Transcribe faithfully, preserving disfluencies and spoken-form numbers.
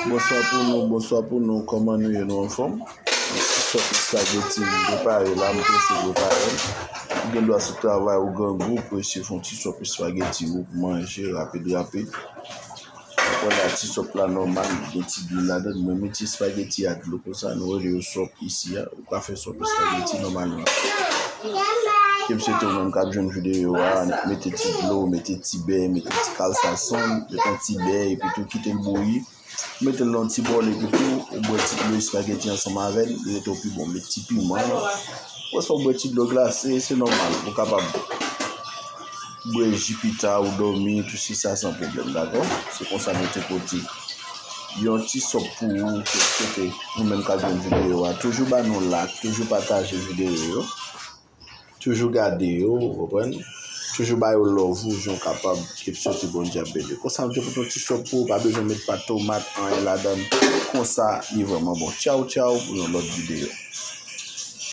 Bonswa pou nou, bonswa pou nou. Kòman nou ye? Nou anfòm? Ti sòp espageti m prepare la, m prese prepare l. Ou gen dwa sot travay, ou grangou, prese fè yon ti sòp espageti ou pou manje rapid rapid. Vwala, ti sòp la nòmal, gen ti dlo ladan l. Mwen mete espageti a dlo konsa, nou rele yo sòp isi a. Ou ka fè sòp espageti nòmalman. Ke m swete ou menm k ap jwenn videyo a, mete ti dlo, mete ti bè, mete ti kal sazon, mete yon ti bè, epi tou kite l bouyi. Mete l nan yon ti bòl epi tou, ou bwè ti dlo espageti ansanm avè l, li rete w pi bon. Met ti piman, ou sa w bwè ti dlo glase, se nòmal. Ou kapab bwè ji pita, ou dòmi, tou si sa san pwoblèm, dakò? Se konsa nou te pote yon ti sòp pou ou, ke, ke, ke nou menm k ap jwenn videyo a. Toujou ba nou like, toujou pataje videyo yo. Toujou gade yo, ou konprann? Toujou ba yo love ou, jan w kapab, ke m swete Bondye ap beni w. Konsa nou te pote yon ti sòp pou ou, pa bezwen met pat tomat, anyen ladan l. Konsa, li vrèman bon. Tchaw, tchaw, pou yon lòt videyo.